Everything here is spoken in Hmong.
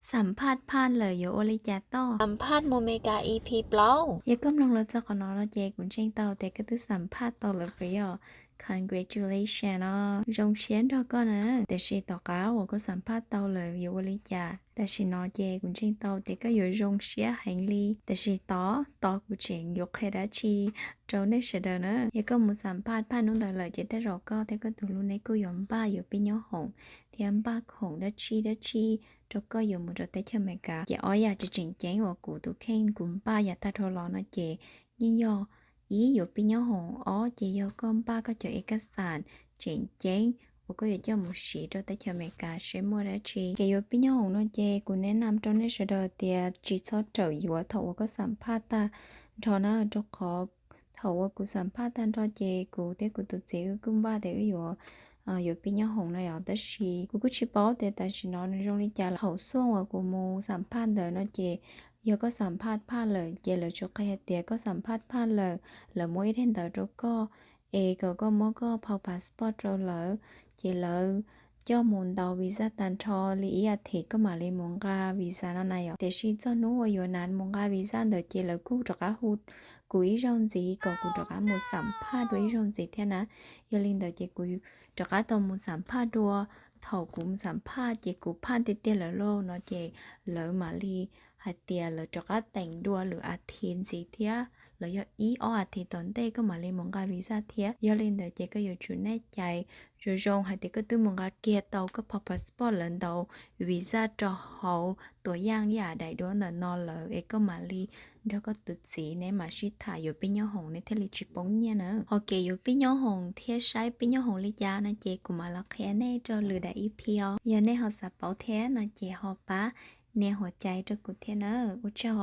Xam phaj phaj lawm yuav ua li cas toj? Xam phaj mus Meskas E P plaub. Yog koj mloog los txog qhov no no ces kuv ntseeg tau tias koj twb xam phaj tau lawm puas yog? Congratulations os, zoo siab nrog koj na. Tiam sis tom qab uas koj xam phaj tau lawm yuav ua li cas? Tam sim no ces kuv ntseeg tau tias koj yuav zoo siab heev li. Tiam sis tos, tos kuv tseem yuav qhia dab tsi rau nej sawv daws na. Yog koj mus xam phaj phaj hnub ntawd lawm ces tej zaum koj thiab koj tus hlub neb kuj yuav npaj yuav pib nyob hoom thiab npaj khoom dab tsi dab tsi rau koj yuav mus rau teb chaws Amelikas. Ces ob yam tseem ceeb uas kuv tus kheej kuv npaj yav tag dhau los no ces yeej yog ib, yuav pib nyob hoom, ob ces yog koj npaj koj cov ekaxas tseem ceeb uas koj yuav coj mus siv rau teb chaws Amelikas seb muaj dab tsi. Ces yuav pib nyob hoom no ces kuv neb nam rau nej sawv daws tias tsis txhob rawm yuav thaum uas koj xam phaj tag nrho na, rau qhov thaum uas kuv xam phaj tag nrho ces kuv thiab kuv tus txiv wb kuj npaj tias wb yuav yuav pib nyob hoom no yom. Tab sis kuv kuj tsis paub tias tam sim no nws zoo li cas. Thaum xuaj uas kuv mus xam phaj ntawd no ces yog koj xam phaj phaj lawm ces lawv tsuas qhia hais tias koj xam phaj phaj lawm, lawv muab ib daim ntawv rau koj es kom koj muab koj phau passport rau lawv, ces lawv coj mus ntaus visa tag nrho li ib as thiv koj mam li mus nqa visa no na yom. Tiam sis txog hnub uas yuav hnav mus nqa visa ntawd ces lawv kuj rov qab hu kuv ib zaug ntxiv kom kuv rov qab mus xam phaj dua ib zaug ntxiv thiab na. Yog li ntawd ces kuv rov qab tau mus xam phaj dua. Thaum kuv mus xam phaj ces kuv phaj tiag tiag lawm lauj no ces lawv mam li hais tias lawv rov qab teem dua lwm as thiv ntxiv thiab, los yog ib ob as thiv tom ntej koj mam li mus nqa visa thiab. Yog li ntawd ces koj yuav tsum nej cais zoo zoo hais tias koj twb mus nqa kiag tau koj phau passport, lawv ntaus visa rau hauv tus yaj yam daim duab ntawm no lawm es koj mam li nrog koj tus txiv neb mam sib tham yuav pib nyob hoom neb thiaj li tsis poob nyiaj na. Ho kev yuav pib nyob hoom thiab saib pib nyob hoom li cas no ces kuv mam los qhia nej rau lwm daim E P os. Yog nej ho xav paub thiab no ces ho pab nias huam cai rau kuv thiab na. Ua tsaug.